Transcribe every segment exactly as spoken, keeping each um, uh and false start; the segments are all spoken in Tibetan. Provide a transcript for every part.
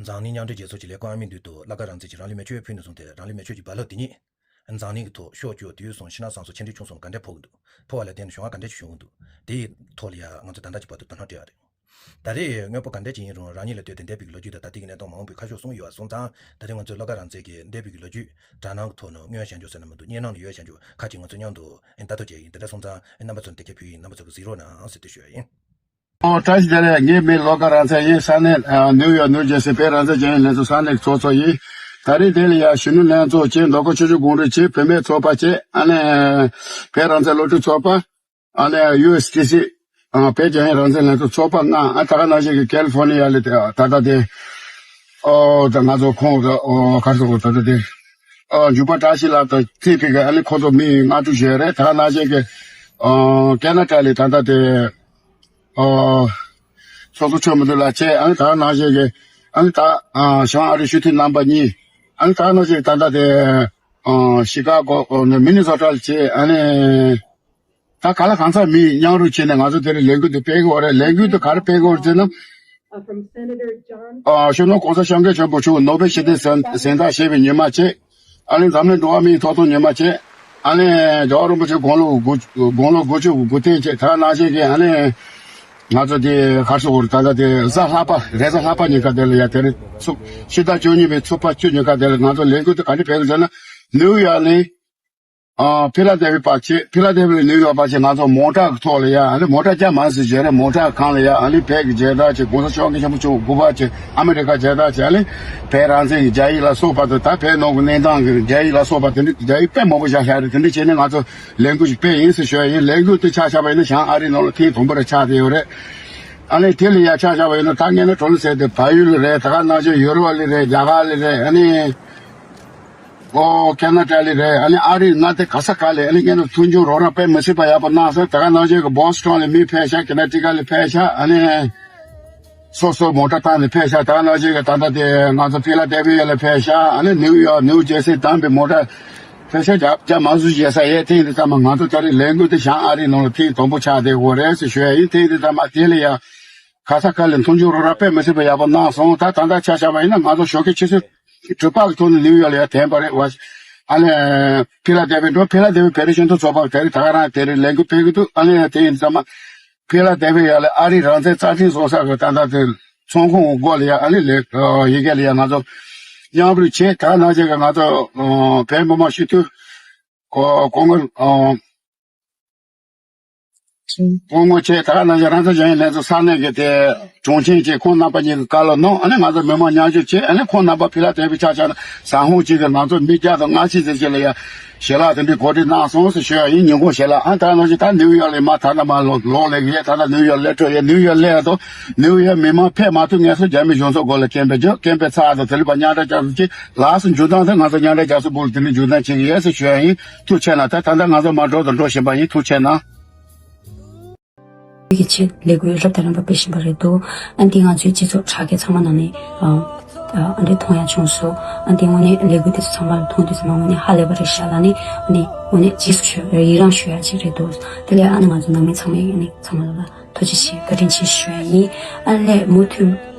འཛམ་གླིང་མཉམ་འབྲེལ་རྒྱལ་ཚོགས་ཀྱི་ལས་ཁུངས་ཨ་མི་འདུས་དུ་བླ་དཀར་རང་བཙན་གྱིས་རང་ལུས་མེ་མཆོད་ཕུལ་ནས་བཟུང་སྟེ། རང་ལུས་མེ་མཆོད་ཀྱི་རྦ་རླབས་དེ་ཉིད་འཛམ་གླིང་གི་ཐོག་ཤོག་བཅུ་དུས་གསུམ་ཕྱི་ནང་གསང་གསུམ་ཆེ་འབྲིང་ཆུང་གསུམ་ག་འདྲས་ཕོག་གི་འདུག་ཕོག་པ་ལ་བརྟེན་ནས་གཞུང་བ་ག་འདྲས་ཤིག་བྱུང་གི་འདུག་དེའི་ཐོག་ལ་ཡང་ང་ཚོ་ད་ལྟ་གྱི་བར་དུ་དོ་སྣང་སྤྲད་ཡ་རེད། ད་རེས་དངོས་པོ་ག་འདྲས་ཅིག་ཡིན་རུང་རང་ཉིད་ལ་ལྟོས་ཏེ་འདས་པའི་གི་ལོ་རྒྱུས་དང་ད་ལྟའི་གི་གནས་སྟངས་མ་འོངས་པའི་ཁ་ཕྱོགས་གསུམ་ཡོད་པ་སོང་ཙང་། ད་རེས་ང་ཚོས་བླ་དཀར་རང་བཙན་གྱི་འདས་པའི་གི་ལོ་རྒྱུས་དྲ་སྣང་གི་ཐོག་ནས་སྔོན་བྱང་ཆུབ་ཟེར་ན་མི་འདུག་བརྙན་ནང་ལ་ཡོད་བྱང་ཆུབ་ཁ་ཅིག་ང་ཚོ་མཉམ་དུ་ཨེ་ལྟ་རྟོག་བྱས་ཡིན། དེ་འདྲ་སོང་ཙང་ཨེ་རྣམ་པ་ཚོར་དེ་ག་ཕུལ་ཡིན། རྣམ་པ་ཚོ་གི་གཟིགས་རོགས་གནང་ཟེར་དེ་ཞུ་ཡ་ཡིན། ཨོ་བཀྲ་ཤིས་བདེ་ལེགས། ངའི་མིང་བློ་དགའ་རང་བཙན་ཡིན། ས་གནས་ཨ་ནིའུ་ཡོག་ནིའུ་ཇར་སི་བོད་རང་བཙན་རྒྱལ་ཡོངས་ལྷན་ཚོགས་ས་གནས་ཀྱི་ཚོགས་གཙོ་ཡིན། ད་རེས་དེ་ལ་ཡ་གཞོན་ནུ་ལྷན་ཚོགས་བྱས། མདོ་ཁམས་ཆུ་བཞི་སྒང་དྲུག་བྱས། བུད་མེད་ཚོགས་པ་བྱས། ཨ་ནི་བོད་རང་བཙན་སློབ་ཕྲུག་ཚོགས་པ། ཨ་ནི་ཡུ་ཨེས་ཊི་སི་ཨ་བོད་རྒྱལ་ཡོངས་རང་བཙན་ལྷན་ཚོགས་ཚོགས་པ་ལྔ། ཨ་ད་ག་ནང་བཞིན་གྱི་ཀེ་ལི་ཧྥོར་ནི་ཡ་ལ་དེ་ད་ལྟ་དེ་ཨོ་ད་ང་ཚོ་ཁོང་ཨོ་ག་རེ་ཟེར་དགོས། ད་ལྟ་དེ་ཨོ་འཇུ་པ་བཀྲ་ཤིས་ལགས་དང་ཐེ་ཕི་གི་ཨ་ནི་ཁོང་ཚོ་མི་ལྔ་དྲུག་བཞི་རེད། ད་ག་ནང་བཞིན་གྱི་ཨོ་ཀེ་ན་ཌ་ལ་ད་ལྟ་དེ་ཨོ་ཚོགས་གཙོ་ཆོས་མི་འདུག་ལགས་བྱས། ཨ་ནི་ད་ག་ནང་བཞིན་གྱི་ཨ་ནི་ད་ཨ་བྱང་ཨ་རིའི་སྤྱི་འཐུས་རྣམ་པ་གཉིས། ཨ་ནི་ད་ག་ནང་བཞིན་ད་ལྟ་དེ་ཨ་ཤི་ཀ་གོ་ཨོ་ནི་མི་ནི་སོ་ཊ་ལ་བྱས། ཨ་ནི་ད་ག་ལ་གང་འཚམ་མི་མཉམ་རུབ་བྱས་ནས་ང་ཚོ་དེ་རིང་ལས་འགུལ་དེ་སྤེལ་གི་ཡོད་རེད། ལས་འགུལ་དེ་ག་རེ་སྤེལ་གི་ཡོད་རེད་ཟེར་ན། ཨ་གཞོན་ནུ་གོང་ས་སྐྱབས་མགོན་ཆེན་པོ་མཆོག་ནོ་བེལ་ཞི་བདེའི་གཟེངས་གཟེངས་རྟགས་བཞེས་པའི་ཉི་མ་བྱས། ཨ་ནི་འཛམ་གླིང་འགྲོ་བ་མིའི་ཐོབ་ཐང་ཉི་མ་བྱས། ཨ་ནི་རྒྱལ་བ་རིན་པོ་ཆེ་དགུང་ལོ་དགུ་དགུང་ལོ་དགུ་བཅུ་དགུ་ཐེངས་བྱས། ད་ནང་བཞིན་གྱི་ཨ་ནི་ང་ཚོ་དེ་ག་རེ་ཟེར་དགོས་རེད། ད་ལྟ་དེ་གཟའ་ལྷག་པ་རེས་གཟའ་ལྷག་པ་ཉིན་ཀ་དེ་ལ་ཡ་དེ་རིང་ཚུགས་ཕྱི་ཟླ་བཅུ་གཉིས་པའི་ཚེས་པ་བཅུ་ཉིན་ཀ་དེ་ལ་ང་ཚོ་ལས་འགུལ་དེ་ག་འདྲ་སྤེལ་གི་ཟེར་ན། ནིའུ་ཡོག་ནས་ཨ་ཕི་ལ་དེ་བི་བར་བྱས། ཕི་ལ་དེ་བི་ནས་ནིའུ་ཡོག་བར་བྱས། ང་ཚོ་མོ་ཊ་གི་ཐོག་ལ་ཡ་ཨ་ནི་མོ་ཊ་རྒྱ་མང་ཙམ་བྱས་རེད། མོ་ཊ་གང་ལ་ཡ་ཨ་ནི་བོད་ཀྱི་མཇལ་དར་བྱས། གོང་ས་སྐྱབས་མགོན་ཆེན་པོ་མཆོག་སྐུ་པར་བྱས། ཨ་མི་རི་ཀ་མཇལ་དར་བྱས། ཨ་ནི་བོད་རང་བཙན་གྱི་རྒྱ་ཡིག་ལ་སོགས་པ་དང་། ད་བོད་ནང་གི་གནས་སྟངས་ཀྱི་རྒྱ་ཡིག་ལ་སོགས་པ་དེ་འདྲ་རྒྱ་ཡིག་དཔེ་མང་པོ་བཞག་བཞག་རེད། དེ་འདྲ་བྱས་ནས་ང་ཚོ་ལས་འགུལ་ཞིག་སྤེལ་ཡིན་ཟེར་ཞུ་ཡ་ཡིན། ལས་འགུལ་དེ་ཆ་བཞག་པ་ཡིན་ན་བྱང་ཨ་རིའི་ནང་ལ་ཐེངས་དང་པོ་རེ་ཆགས་བསྡད་ཡོད་རེད། ཨ་ནི་དེ་ལ་ཡ་ཆ་བཞག་པ་ཡིན་ན་ད་ངས་ནི་གྲོང་གསེབ་དེ་བལ་ཡུལ་ལ་རེད། ད་ག་ནང་བཞིན་ཡུ་རོབ་ལ་རེད། རྒྱ་གར་ལ་རེད། ཨ་ནི་ཨོ་ཁེ་ན་ཌ་ལ་རེད། ཨ་ནི་ཨ་རིའི་མངའ་སྡེ་ག་ས་ག་ལ་ཨ་ནི་ངས་ནི་མཐུན་འགྱུར་རོགས་རམ་དཔེ་མི་སྲིད་པ་ཡག་པོ་གནང་སོང་། ད་ག་ནང་བཞིན་གྱི་བོ་སི་ཊོན་ལ་མི་ཕེབས་ཤག་ཀི་ན་ཊི་ཀ་ལ་ཕེབས་ཤག་ཨ་ནི་སོ་སོ་མོ་ཊ་བཏང་ནས་ཕེབས་ཤག་ད་ག་ནང་བཞིན་གྱི་ད་ལྟ་དེ་ང་ཚོ་ཕི་ལ་དེལ་ཕི་ཡ་ལ་ཕེབས་ཤག་ཨ་ནི་ནིའུ་ཡོག་ནིའུ་ཇར་སི་བདམས་པའི་མོ་ཊ་ཕལ་ཆེར་རྒྱ་རྒྱ་མ་བཟོ་བྱེད་ས་ཡས། ཐེངས་འདི་ཙམ་མ་ང་ཚོ་ད་རེས་ལས་འགུལ་དེ་བྱང་ཨ་རིའི་ནང་ལ་ཐེངས་དང་པོ་ཆགས་བསྡད་ཡོད་རེད་ཟེར་ཞུ་ཡ་ཡིན། ཐེངས་འདི་ཙམ་མ་དེ་ལ་ཡ་ག་ས་ག་ལ་མཐུན་འགྱུར་རོགས་རམ་དཔེ་མི་སྲིད་པ་ཡག་པོ་གནང་སོང་། ད་ད་ལྟ་ཆ་བཞག་པ་ཡིན་ན་ང་ཚོ་ཞོགས་ཀས་ཆུ་ཚོད་དྲུག་པ་གི་ཐོག་ནས་ནིའུ་ཡོག་ལ་ཡ་ཐོན་པ་རེད་བ། ཨ་ནི་ཕི་ལ་དེལ་ཕི་འགྲོ། ཕི་ལ་དེལ་ཕི་བོད་རིགས་སྤྱི་མཐུན་ཚོགས་པ་དེ་རིང་ད་ག་རང་དེ་རིང་ལས་འགུལ་སྤེལ་གི་འདུག་ཨ་ནི་དེ་ཡིན་ཙམ་མ་ཕི་ལ་དེལ་ཕི་ཡ་ལ་ཨ་རིའི་རང་བཙན་རྩ་ཁྲིམས་བཟོ་ས་གི་ད་ལྟ་དེ་ཚོགས་ཁོངས་སྒོ་ལ་ཡ་ཨ་ནི་ལས་ཡི་གེ་ལ་ཡ་ང་ཚོ་མཉམ་རུབ་བྱས། ད་ནང་བཞིན་གྱི་ང་ཚོ་བོད་མི་མང་སྤྱི་འཐུས་སྐུ་ངོ་སྐུ་ངོ་བྱས། ད་ག་ནང་བཞིན་རང་བཙན་རྒྱལ་ཡོངས་ལྷན་ཚོགས་ས་གནས་ཀྱི་དེ་དྲུང་ཆེ་བྱས། ཁོང་རྣམ་པ་གཉིས་ཀྱིས་བཀའ་སློབ་གནང་། ཨ་ནི་ང་ཚོ་མི་མང་མཉམ་ཞུགས་བྱས། ཨ་ནི་ཁོང་རྣམ་པ་ཕི་ལ་དེལ་ཕི་ཆ་བཞག་ན་ཟ་ཧོང་གཅིག་གི་ང་ཚོ་མི་བརྒྱ་དང་ལྔ་བཅུ་ཙམ་ཞིག་ལ་ཡ་ཞལ་ལག་དེ་འདྲའི་གོ་སྒྲིག་གནང་སོང་ཟེར་ཞུ་ཡ་ཡིན། ཉིན་གུང་ཞལ་ལག་ཨ་ད་ནང་བཞིན་ད་ནིའུ་ཡོག་ལ་མ་ད་ལྟ་མ་ལོག་ལོག་ལས་ཀྱི་ཡོད། ད་ལྟ་ནིའུ་ཡོག་སླེབས་འགྲོ་ཡོད། ནིའུ་ཡོག་སླེབས་ཡ་དང་ནིའུ་ཡོག་མི་མང་ཕེབས་མ་ཐུབ་སྔོན་སོ་རྒྱ་མི་གཞུང་ཚབ་སྒོ་ལ་སྐད་འབོད་བྱོས། སྐད་འབོད་ཚར་དང་དེ་ལ་ཕར་མཉམ་འབྲེལ་རྒྱ་མཚོ་ཅིག་ལགས་སོ། མཇུག་སྟངས་དེ་ང་ཚོ་མཉམ་འབྲེལ་རྒྱ་མཚོ་སྦུག་ལ་དེ་ནས་མཇུག་སྟངས་བྱེད་ཀྱི་ཡོད་ཟེར་ཞུ་ཡ་ཡིན། ཐུགས་རྗེ་གནང་། ད་ད་ལྟ་ང་ཚོ་མར་འགྲོ་དང་འགྲོ་བཞིན་པ་ཡིན། ཐུགས་རྗེ་གནང་། གི་ཆེད་ལས་འགུལ་རབ་དང་རིམ་པ་སྤེལ་བཞིན་པ་རེད་འདུག་ཨ་འདི་ང་ཚོའི་སྤྱི་ཚོགས་དྲ་རྒྱ་ཚང་མ་ནང་ནས་ཨ་ཨ་འདི་མཐོང་ཡ་བྱུང་སོང་། ཨ་འདི་དངོས་གནས་ལས་འགུལ་དེ་ཚོ་ཚང་མ་མཐོང་དུས་ཚང་མ་དངོས་གནས་ཧ་ལས་པ་རེད་ཤག་ལ་ནི་ཨ་ནི་དངོས་གནས་རྗེས་སུ་ཞུ་ཡི་རང་ཞུ་ཡ་ཅིག་རེད་འདུག་དེ་ལས་ཨ་ནི་ང་ཚོ་ནང་མི་ཚང་མས་ཨ་ནི་ཚང་མ་ལ་ཐུགས་རྗེ་ཆེ་བཀའ་དྲིན་ཆེ་ཞུ་ཡ་ཡིན། ཨ་ལས་མུ་མཐུད་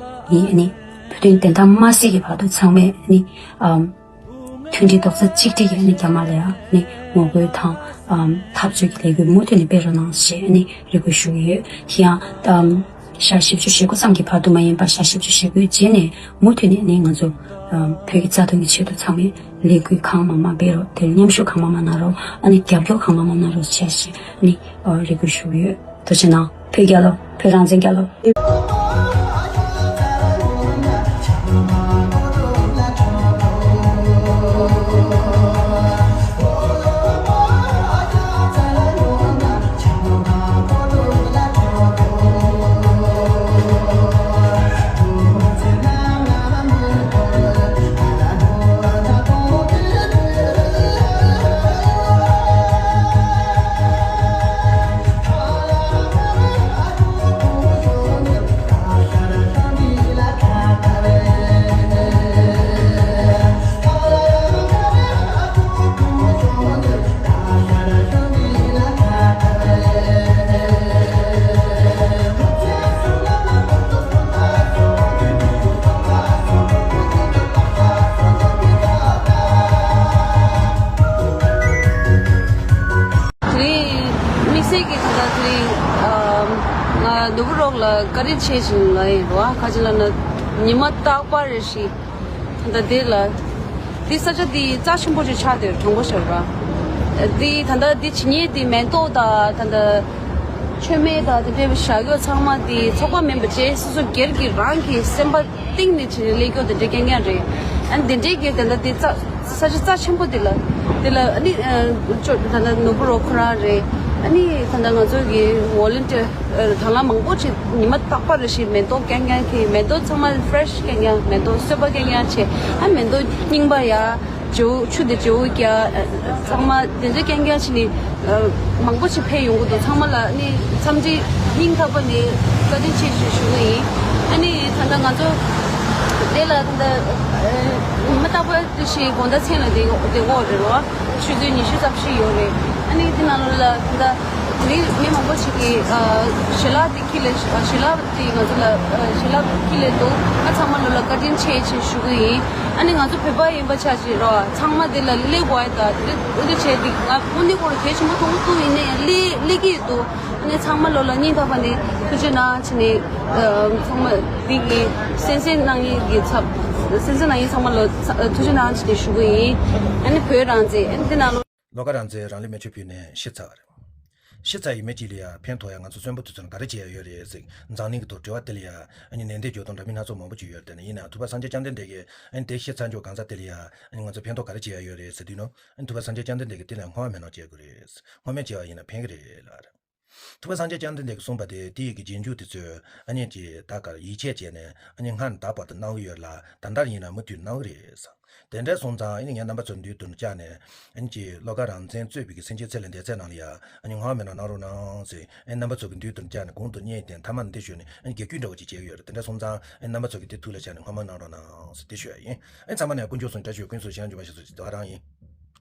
ནས་ཨ་ནི་བོད་དོན་བདེན་མཐའ་མ་གསལ་གྱི་བར་དུ་ཚང་མས་ཨ་ནི་ཨམ། མཐུན་སྒྲིལ་རྡོག་རྩ་གཅིག་སྒྲིལ་གྱིས་ནི་རྒྱ་དམར་ལ་ཡང་ནི་ངོ་རྒོལ་དང་ཨམ་འཐབ་རྩོད་ཀྱི་ལས་འགུལ་མུ་མཐུད་ནས་སྤེལ་རོགས་གནང་ཞེས་ནི་རེ་སྐུལ་ཞུ་གི་ཡོད། དེ་ཡང་ཨམ་ཞག་བཞི་བཅུ་ཞེ་དགུ་ཙམ་གྱི་བར་དུ་མ་ཡིན་པར་ཞག་བཞི་བཅུ་ཞེ་དགུའི་རྗེས་ནས་མུ་མཐུད་ནས་ནི་ང་ཚོ་ཨམ་བོད་ཀྱི་རྩ་དོན་གྱི་ཆེད་དུ་ཚང་མས་ལས་འགུལ་གང་མང་མང་སྤེལ་རོགས། དེར་མཉམ་ཞུགས་གང་མང་མང་གནང་རོགས། ཨ་ནི་རྒྱབ་སྐྱོར་གང་མང་མང་གནང་རོགས་བྱས་ཞེས་ནི་ཨ་རེ་སྐུལ་ཞུ་གི་ཡོད། ཐུགས་རྗེ་གནང་། བོད་རྒྱལ་ལོ། བོད་རང་བཙན་རྒྱལ་ལོ། ཆེ་ཞིང་ལ་ཡིན་རོ། ཁ་ཅིག་ལ་ན་ཉི་མ་རྟག་པར་རེ་ཞིག་ད་འདི་ལ་འདི་ས་ཆ་འདི་རྩ་ཆེན་པོ་ཞིག་ཆགས་དེ་དྲང་པོ་བཤད་ར། འདི་ད་ལྟ་འདི་བྱེད་མཁན་འདི་མེ་ཏོག་དང་ད་ལྟ་མཆོད་མེ་དང་དེ་འདྲའི་བཞག་ཡོད་ཚང་མ་འདི་ཚོགས་པ་མིན་པ་བྱས་སོ་སོ་སྒེར་གྱི་རང་གི་སེམས་པ་གཏིང་ནས་བྱེད་ནས་སླེབས་ཀྱོག་དེ་འདྲའི་རྐྱང་རྐྱང་རེད། ཨ་ནི་དེ་འདྲའི་གི་ད་ལྟ་འདི་རྩ་ས་ཆ་རྩ་ཆེན་པོ་འདི་ལ་འདི་ལ་ཨ་ནི་ཅོ་ད་ལྟ་ནོར་བུ་རོགས་ཁོ་རང་རེད། ཨ་ནི་ད་ལྟ་ང་ཚོ་གི་ཝོ་ལན་ཊི་ཡར་དང་བླངས་མང་པོ་ཅིག་ཉི་མ་རྟག་པར་རེ་ཞིག་མེ་ཏོག་རྐྱང་རྐྱང་གི་མེ་ཏོག་ཚང་མ་ཕེ་རེ་ཤི་རྐྱང་རྐྱང་མེ་ཏོག་གསོལ་པ་རྐྱང་རྐྱང་བྱས། ཨ་མེ་ཏོག་རྙིང་པ་ཡ་བྱེའུ་ཆུ་དེ་བྱེའུ་རྒྱག་ཚང་མ་དེ་འདྲ་རྐྱང་རྐྱང་བྱས་ནས་མང་པོ་ཞིག་ཕེབས་ཡོང་གི་འདུག་ཚང་མ་ལ་ནི་འཚམས་འདྲི་སྙིང་ཐག་པ་ནས་བཀའ་དྲིན་ཆེ་ཞུ་ཞུ་གི་ཡིན། ཨ་ནི་ད་ལྟ་ང་ཚོ་དེ་ལ་ད་ལྟ་ཉི་མ་རྟག་པར་དེ་བཞིན་དགོང་དག་མཚན་ལ་བསྡད་ཡོད་རེད་རོ། ཆུ་ཚོད་ཉི་ཤུ་རྩ་བཞི་ཡོད་རེད། ཨ་ནི་དེ་ནང་ལོགས་ལ་ད་ལྟ་དེ་རིང་མི་མང་པོ་ཞིག་གིས་ཞལ་ལག་དེ་འཁྱེར་ལས་ཞལ་ལག་དེ་ང་ཚོ་ལ་ཞལ་ལག་འཁྱེར་ལས་འདུག་ཨ་ཚང་མ་ལོ་ལ་བཀའ་དྲིན་ཆེ་ཞེས་ཞུ་གི་ཡིན། ཨ་ནི་ང་ཚོ་བོད་པ་ཡིན་པ་ཆ་བཞག་རོགས་ཚང་མ་དེ་ལ་སླེབས་དགོས་ཡ་ད་དེ་འདྲ་བྱས་དེ་ང་དངོས་གནས་ཁོ་རང་གལ་ཆེན་པོ་མཐོང་གི་འདུག་ཡིན་ནའི་སླེབས་སླེབས་ཀྱི་འདུག་ཨ་ནི་ཚང་མ་ལོ་ལ་སྙིང་ཐག་པ་ནས་ཐུགས་རྗེ་གནང་བྱས་ནས་ཚང་མ་འདི་གི་གསན་གཟིགས་གནང་མཁན་གྱི་ཚབ་གསན་གཟིགས་གནང་མཁན་ཚང་མ་ལོ་ཐུགས་རྗེ་གནང་བྱས་ནས་ཞུ་གི་ཡིན། ཨ་ནི་བོད་རང་བཙན་ཨ་ནི་དེ་ནང་ལོ། བློ་དགའ་རང་བཙན་རང་ལུས་མེ་མཆོད་ཕུལ་ནས་ཤི་ཚར་བ་རེད། ཤི་ཚར་ཡི་མི་གཅིག་ལ་ཡ་ཕན་ཐོགས་ཡ་ང་ཚོ་གསོན་པོ་དེ་ཚོ་ལ་ག་རེ་བྱེད་ཡ་ཡོད་རེད་ཟེར་འཛམ་གླིང་གི་ཐོག་དྲི་བ་དེ་ལ་ཡ་ཨ་ནི་ནན་ཏན་འཇོག་སྟངས་འདྲ་མིན་སྣ་ཚོགས་མང་པོ་ཅིག་ཡོད་རེད། དེ་ནས་ཡིན་ནའང་ཐུབ་པ་སངས་རྒྱས་བཅོམ་ལྡན་འདས་ཀྱིས་ཨ་ནི་དེ་ཤི་ཚར་འཇོག་གང་ཟག་དེ་ལ་ཡ་ཨ་ནི་ང་ཚོ་ཕན་ཐོགས་ག་རེ་བྱེད་ཡ་ཡོད་རེད་ཟེར་དུས་ནོ། ཨ་ནི་ཐུབ་པ་སངས་རྒྱས་བཅོམ་ལྡན་འདས་ཀྱིས་དེ་ལ་སྔོན་མ་མེད་ནོ་བྱེད་དགོས་རེད། སྔོན་མ་བྱས་པ་ཡིན་ན་ཕན་གི་རེད་ལབ་རེད། ཐུབ་པ་སངས་རྒྱས་བཅོམ་ལྡན་འདས་ཀྱིས་གསུངས་པ་དེ་དེ་ཡི་གི་རྗེས་འཇུག་དེ་ཚོས་ཨ་ནི་ཅི་ད་གར་ཡིད་ཆེས་བྱས་ནས་ཨ་ནི་སྔར་ནས་ད་བར་དུ་གནང་གི་ཡོད་ལ་ད་ལྟར་ཡིན་ན་མུ་མཐུད་གནང་གི་རེད་ཟེར། དེ་འདྲ་སོང་ཙང་ཨ་ནི་ངས་རྣམ་པ་ཚོར་མདུན་དུ་བཅར་ནས་ཨ་ནི་ཅི་བློ་དགའ་རང་བཙན་གཙོས་པའི་གི་སེམས་ཅན་ཚེ་ལས་འདས་ཚད་ནང་ལ་ཡ་ཨ་ནི་སྔར་མེད་ནོ་གནང་རོགས་གནང་ཟེར་ཨ་ནི་རྣམ་པ་ཚོ་གི་མདུན་དུ་བཅར་ནས་གོང་དུ་བསྙེན་ཏེ་ཐ་མ་ནས་འདི་ཞུས་ནས་ཨ་ནི་རྒྱ་སྐྱུག་འདྲ་བོ་ཅིག་བྱེད་ཀྱི་ཡོད་རེད། དེ་འདྲ་སོང་ཙང་ཨ་ནི་རྣམ་པ་ཚོ་གི་དེ་ཐུགས་ལ་བཞག་ནས་སྔར་མེད་གནང་རོགས་གནང་ཟེར་དེ་ཞུ་ཡ་ཡིན། ཨ་ནི་ཚང་མ་ནས་དཀོན་མཆོག་གསུམ་བཀྲ་ཤིས་ཀུན་སྩོལ་ཤེས་ཡོན་སྦྱོང་བ་ཞིག་ཟེར་དེ་ག་རང་ཡིན།